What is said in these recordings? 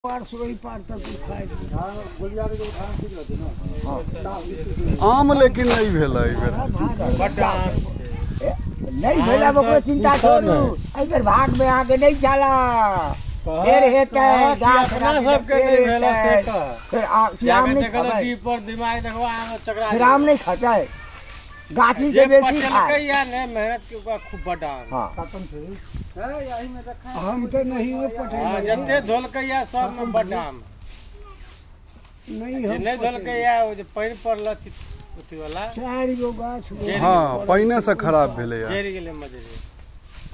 पार से ओहि पार तक उखाड़ि। आम लेकिन नहि भेल एहि बेर। बड्ड आम छै। नहि भेल, आब ओकरो चिन्ता छोड़ू, एहि बेर भाग में अहाँके नहि चला, फेर हेतै गाछ। अपना सबके नहि भेल से कह। फेर आम नहि देखऽ तऽ खेबै। जीभ पर दिमाग देखबो, आम चकरा। फेर आम नहि खतै, गाछी से जे बेसी खाय। पचलकैया ने मेहनत के, ओकरा खूब बड्ड आम। हँ। हम तऽ नहियो हँ, पटेलहुँ। जते धोलकैया सबमे बड्ड आम। नहि जे हम नहि धोलकैया, ओ जे पानि पड़ल अथी वाला। चारि गो गाछ। हँ, पानिएसँ खराब भेलैए। जरि गेलै मजरे।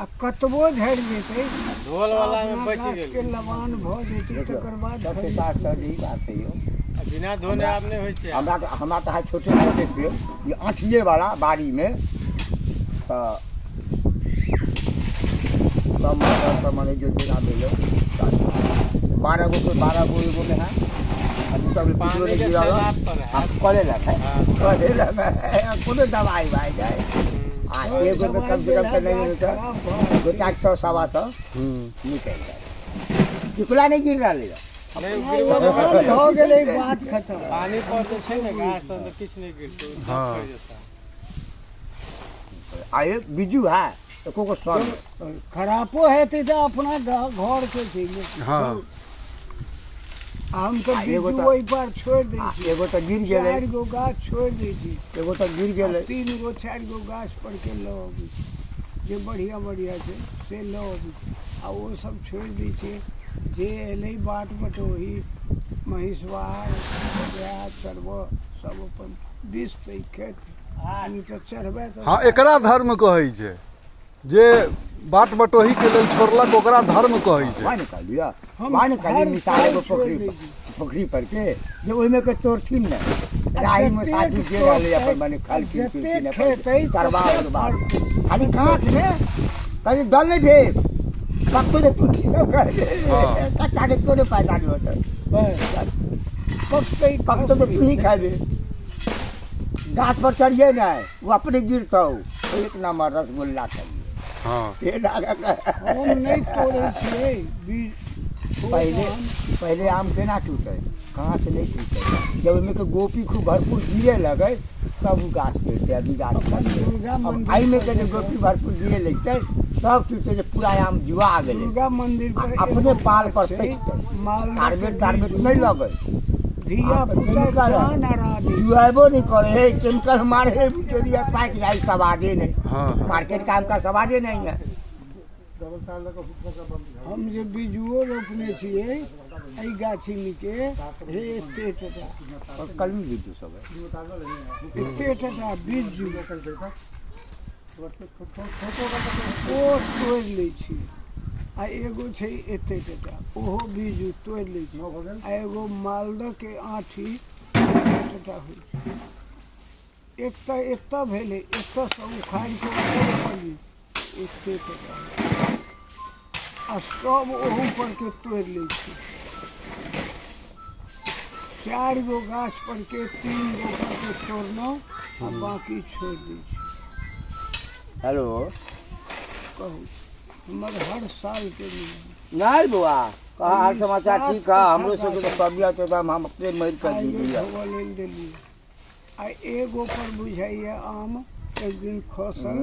आ कतबो झड़ि जेतै, धोल वाला मे अपना बचि गाछके गेलै। लबान भऽ जेतै तकर बाद सबके खरीद। साथ सर यही बात है यौ। आ बिना धोने आब नहि होइ छै। हमरा तऽ है छोटे छोटे पेड़, ई आँठिए वाला बाड़ीमे तऽ सब मटर सब मने जो जेना भेलै, 12 गो के 12 गो एगो में है आ दू टा पानी नहीं के गिरल। सैलाब पर आ है। करे लग है। हाँ। करे लग है, कोनो दवाई भाई जाए आ एगो में कम से कम तऽ नहीं होता दो चार सौ 125 निकलि जाए, टिकुला नहीं गिर रहलै। नहि गिरबो नहि करतै। भऽ गेलै, बात खतम। पानी पर जे छै ने गाछ, तहन तऽ किछु नहि गिरतै, ओ सब हाँ। पड़ि जेतै। आ एक बिज्जू है, एको गो सर नहीं। खरापो हेतै तऽ अपना घरके छै ने। हँ। आ हम तऽ आ एगो बिज्जू तऽ- ओहि पार छोड़ि दै आ छी। एगो तऽ गिर गेलै। चारि गो गाछ छोड़ि दै छी। एगो तऽ गिर गेलै। तीन गो चारि गो गाछ पर के लऽ अबै छी, जे बढ़िआँ बढ़िआँ छै से लऽ अबै छी आ ओ सब छोड़ि दै छियै। जे एलै बाट बटोही, महिषवार, गाय चरबऽ, सब अपन बेचतै खेत, नहि तऽ चढ़बै तऽ। हँ, एकरा धर्म कहै छै। जे बाट बटोहीके लेल छोड़लक, ओकरा धर्म कहै छै। वएह ने कहलियै। हम वएह ने कहलियै। हर मिसाल साल एगो छोड़ि पोखरी दै पर छी। पोखरी पर के जे ओहिमे के तोड़थिन ने, राही में साधु जे रहलै अपन मने खलखिन जतेक पिलखिन खेतै अपन चरबा ततेक उरबा फड़तै। खाली काँच मे कहै दल नहि भेल कतौ जे तुलसी सब कहै। कच्चा के कोनो फायदा नहीं होता। बस पकतै। पकतौ तऽ तू ही खेबे। गाछ पर चढ़िए नहि, ओ अपने गिरतौ। एक नंबर रसगुल्ला खाइए। हम नहि तोड़ै छियै बीज। पहिले पहिले आम केना टूटे? काँच नहीं टूटे। जब ओहिमे के गोपी खूब भरपूर गिरे लगे तब ओ गाछ टूटते। अभी गाछ अपन टूटते। दुर्गा अब मंदिर एहिमे पर के जे जेबै। गोपी भरपूर गिरे लगते तब टूटे, जे पूरा आम जुआ गेलै। दुर्गा मंदिर आ पर अपने एगो पाल पर गाछ छै, पकतै। मालदह कार्बेट के तार्बेट बीज। नहीं लगे। धिया पुता जान अड़ा दै। जुआबो नहीं करे है, केमिकल मारे है, चोरिया पाकि जाए, स्वादे नहीं। हाँ हाँ मार्केट का आम का स्वादे नहीं है। हम जे बीजुओ रोपने छियै एहि गाछीमे के, हे एते टटा। और कलमी बिज्जू सब है। एते टटा बीजू ओ तोड़ि लै छी आ एगो छै एते टटा, ओहो बीजू तोड़ि लै छी आ एगो मालदहके आँठी एते टटा होइ छै। एक तऽ एतऽ भेलै, एतऽसँ उखाड़ि कऽ ओतऽ रोपलियै, एते टटा आ सब ओहू पर के तोड़ि लै छी। चारि गो गाछ पर के तीन गो पर के तोड़लहुँ आ बाँकी छोड़ि दै छी। हेलो। कहू, हमर हर सालके नियम। नहीं बुआ, कहा हाल समाचार? ठीक है, हमरो सबके तो तबियत एकदम, हम अपने मर कर आइ दी दिया। धोबऽ लेल देलियै आ एगो पर बुझाइए आम एक दिन खसल।